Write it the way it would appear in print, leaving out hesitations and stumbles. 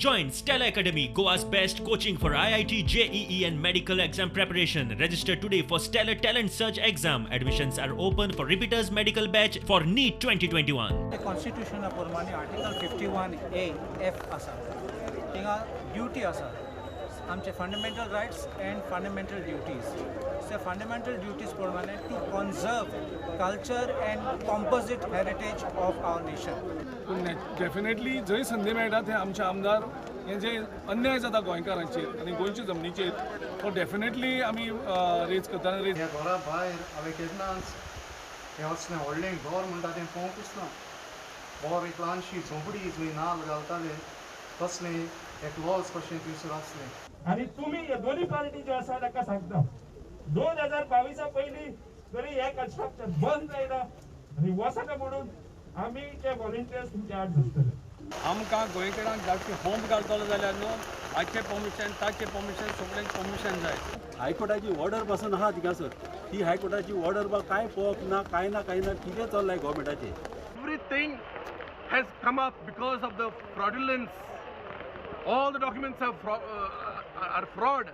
Join Stellar Academy, Goa's best coaching for IIT, JEE, and medical exam preparation. Register today for Stellar Talent Search exam. Admissions are open for repeaters medical batch for NEET 2021. कॉन्स्टिट्युशना प्रमाणे article 51 A F आसा. थिंगा duty आसा, आमचे fundamental rights and fundamental duties. ते fundamental duties प्रमाणे to conserve culture and composite heritage of our nation. पूण definitely जंय संदी मेळटा थंय आमचे आमदार हे जे अन्याय जाता गोंयकारांचेर आनी गोंयच्या जमनीचेर, तो डेफिनेटली आमी रेज करता आनी रेज ह्या घरा भायर हांवें केन्नाच हें असलें व्हडलें घर म्हणटा तें पळोवंकूच ना. बरें, एक ल्हानशी झोंपडी जंय नाल्ल घालताले तसलें एक लॉज कशें थंयसर आसलें. आणि तुम्ही हे दोन्ही पार्टी ज्यो आसा ताका सांगता, 2022 पयलीं तरी हे कन्स्ट्रक्शन बंद जायना आनी वचना म्हणून आमी ते व्हॉलेंटियर्स तुमचे आड झुजतले. आमकां गोंयकारांक धाडचे होम घालतलो जाल्यार न्हू हाचें परमिशन, ताचें परमिशन, सगळ्यांक परमिशन जाय. हायकोर्टाची ऑर्डर पासून आहा थिंगासर. ती हायकोर्टाची ऑर्डर बा कांय पळोवप ना, कांय ना, कांय ना. कितें चल्लां गोवोरमेंटाचें? Everything has come up because of the fraudulence. All the documents are fraud.